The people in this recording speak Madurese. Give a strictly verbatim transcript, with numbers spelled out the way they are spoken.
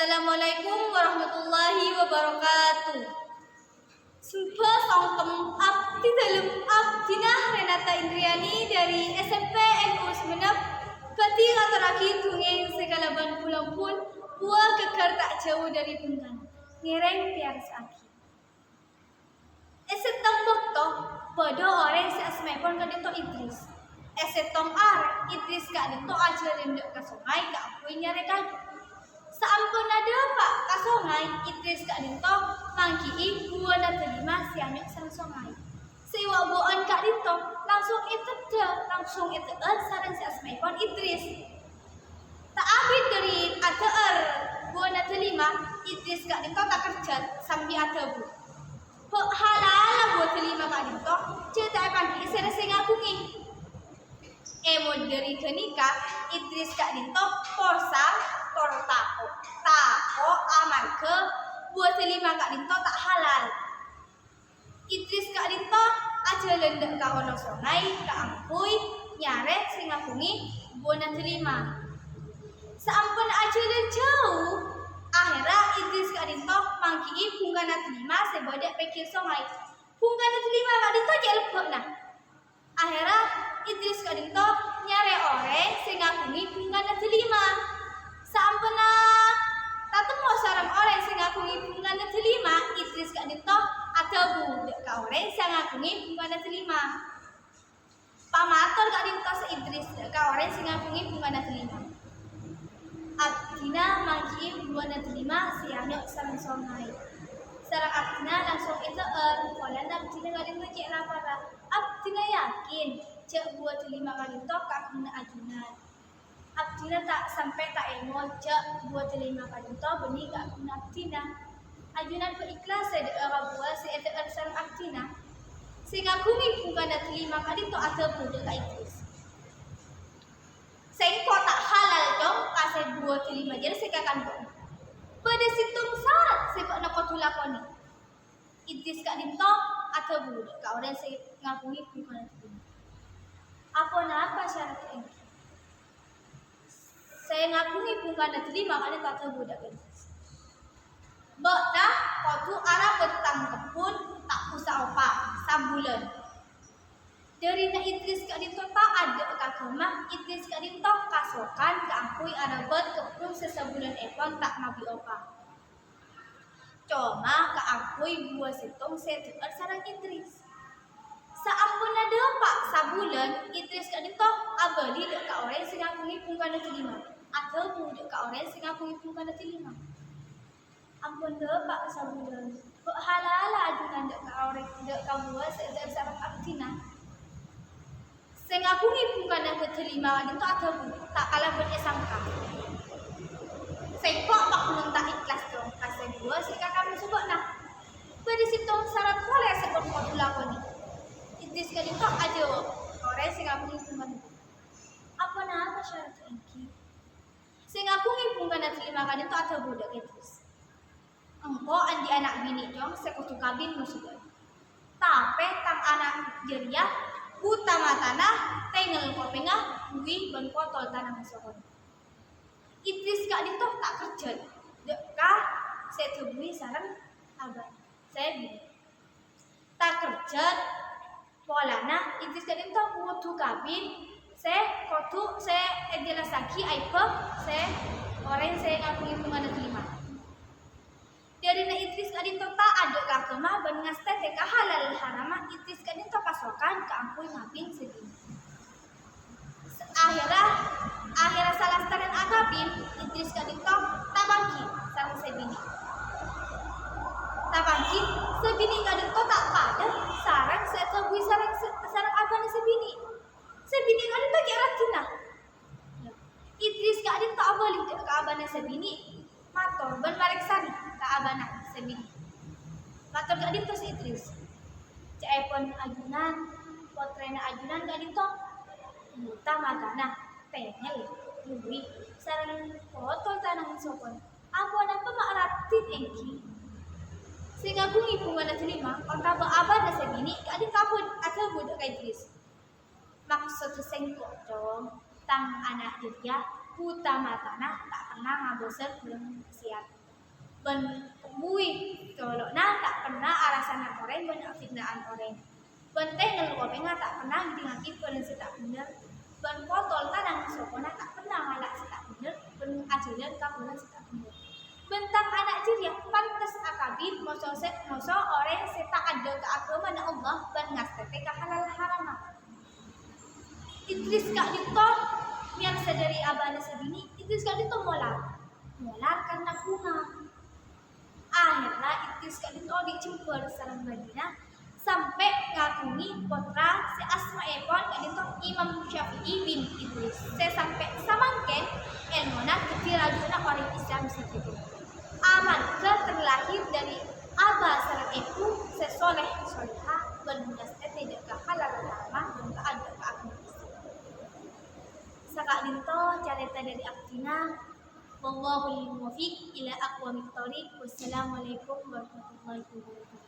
Assalamualaikum warahmatullahi wabarakatuh. Sembâ songkem abdhi dhâlem, abdhina Renata Indriani dhâri S M P N U Sumenep, bhâdhi ngatorraghi dongèng sè kalabân bulâ-bulâ, Buwâ Ghâggâr Ta' Jâu Dhâri Bhungkana. Ngèrèng pèyarsa'aghi. È sèttong bâkto, bâdâ orèng sè asmaèpon ka'dinto Idris. È sèttong arè, Idris ka'dinto ajhâlân dâ' ka songay kaangghuy nyarè kaju. Saamponna dâpa' ka songay, Idris ka'dinto mangghi'i buwâna dâlima sè anyo' sareng songay. Sè wa'-buwâ'ân ka'dinto langsung èteddhâ, langsung ète'er sareng sè asmaèpon Idris. Ta' abit dhâri adhâ'âr buwâna dâlima, Idris ka'dinto takerjhât sambi adhâbu, "Bâ' halalla buwâ dâlima ka'dinto, jhâ' ta' èpangghi'i sèra sè ngaghungè." È mon dhâri ghânèka, Idris ka'dinto posang tor tako'. Tako' amarghâ buwâ dâlima ka'dinto ta' halal. Idris ka'dinto ajhâlân dâ' ka ono songay kaangghuy nyarè sè ngaghungè buwâna dâlima. Saampon ajhâlân jhâu, ahèrra Idris ka'dinto mangghi'i bhungkana dâlima sè bâdâ è pènggir songay. Bhungkana dâlima ka'dinto cè' lebbâ'na. Ahèrra Idris ka'dinto nyarè orèng sè ngaghungè bhungkana dâlima. Saamponna tatemmo sareng orèng sè ngaghungè bhungkana dâlima, Idris ka'dinto adhâbu dâ' ka orèng sè ngaghungè bhungkana dâlima. Pamator ka'dinto sè Idris dâ' ka orèng sè ngaghungè bhungkana dâlima. Abdhina mangghi'i buwâna dâlima sè anyo' sareng songay. Sareng abdhina langsung ète'er, polana abdhina ka'dinto cè' laparra. Abdhina yakin jhâ' buwâ dâlima ka'dinto kagunna ajunan. Abdhina ta' sampè' ta' èmo jhâ' buwâ dâlima ka'dinto bânnè kagunna abdhina. Ajunan bâ' ikhlas sè dâ' ka buwâ sè ète'er sareng abdhina. Sè ngaghungè bhungkana dâlima ka'dinto adhâbu dâ' ka Idris, "Sèngko' ta' halal, Cong, ka sè buwâ dâlima jârèya sè èkakan bâ'na. Bâdâ sèttong sarat sè bâ'na kodhu lakonè." Idris ka'dinto adhâbu dâ' ka orèng sè ngaghungè bhungkana dâlima, "Aponapa sarat ènggi?" Sè ngaghungè bhungkana dâlima ka'dinto adhâbu dâ' ka Idris, "Bâ'na kodhu arabât tang kebbhun ta' osa opa sabulân." Dhârina Idris ka'dinto ta' adâ' ka ghâmma, Idris ka'dinto kasokan kaangghuy arabât kebbhun sè sabulân èpon ta' mabi opa. Coma kaangghuy buwâ sèttong sè ète'er sareng Idris. Saamponna dâpa' sabulân, Idris ka'dinto abâli dâ' ka orèng sè ngaghungè bhungkana dâlima, adhâbu dâ' ka orèng sè ngaghungè bhungkana dâlima, "Ampon dâpa' sabulân, bâ' halalla ajunan dâ' ka orèng, dâ' ka buwâ sè ète'er sareng abdhina." Sè ngaghungè bhungkana dâlima ka'dinto adhâbu, ta' kalabân èsangka, "Sèngko' pagghun ta' ikhlas, Cong, ka sè buwâ sè èkakan moso bâ'na. Bâdâ sèttong sarat polè sè bâ'na kodhu lakonè." Idris ka'dinto ajâwâb orèng sè ngaghungè bhungkana dâlima, "Aponapa sarat ènggi?" Sè ngaghungè bhungkana dâlima ka'dinto adhâbu dâ' ka Idris, "Engko' andi' ana' binè', Cong, sè kodhu kabin moso bâ'na. Tapè tang ana' jârèya buta matana, tengngel kopèngnga, buwi bân potol tanangnga sokona." Idris ka'dinto ta' kerjhât dâ' ka sè èdhâbuwi sareng abâ'na sè binè'. Ta' kerjhât polana Idris ka'dinto kodhu kabin sè kodhu sè èjellassaghi aèbbhâ sè orèng sè ngaghungè bhungkana dâlima. Dhârina Idris ka'dinto ta' adâ' ka ghâmma bân ngastètè ka halal haramma, Idris ka'dinto kasokan kaangghuy ngabin sè binè'. Ahèrra, ahèrra salastarèn akabin, Idris ka'dinto tapangghi sareng sè binè'. Tapangghi, sè binè' ka'dinto ta' padâ sareng sè èdhâbuwi sareng, sareng abâna sè binè'. Sè binè' ka'dinto cè' raddhinna. Idris ka'dinto abâli dâ' ka abâna sè binè', mator bân marèksanè ka abâna sè binè'. Mator ka'dinto sè Idris, "Ca'èpon ajunan, pottrèna ajunan ka'dinto buta matana, tengngel, buwi, sareng potol tanangnga sokona. Aponapa ma' raddhin ènggi?" Sè ngaghungè bhungkana dâlima otabâ abâna sè binè' ka'dinto ampon adhâbu dâ' ka Idris, "Maksoddhâ sèngko', Cong, tang ana' jârèya Buta matana ta' pernah ngabâsân bân maksiat. Bân buwi colo'na ta' pernah arasana orèng bân afitna'an orèng. Bân tèngghâl kopèngnga ta' pernah ngèdingngaghi bhârâng sè ta' bhendher. Bân potol tanang sokona ta' pernah ngala' sè ta' bhendher bân ajhâlân ka bhârâng sè ta' bhendher. Bân tang ana' jârèya pantes akabin moso sè, moso orèng sè ta' adâ' ka aghâmana Allah bân ngastètè ka halal harama. Idris ka'dinto mèyarsa dhâri abâna sè binè', Idris ka'dinto molar. Molar karna bhunga. Ahèrra Idris ka'dinto odi' jembhâr sareng bâdhina sampè' ngaghungè pottra sè asmaèpon ka'dinto Imam Syafi'i bin Idris, sè sampè' samangkèn èlmona dhâddhi raju'na orèng Islam sè ghitu. Amarghâ terlahir dhâri abâ sareng èbhu sè soleh solehah bân ngastètè dâ' ka halal harama bân ta' adâ' ka aghâma Islam. Saka'dinto carèta dhâri abdhina. Wallahul muwaffiq ila aqwamit thoriq. Wassalamualaikum warahmatullahi wabarakatuh.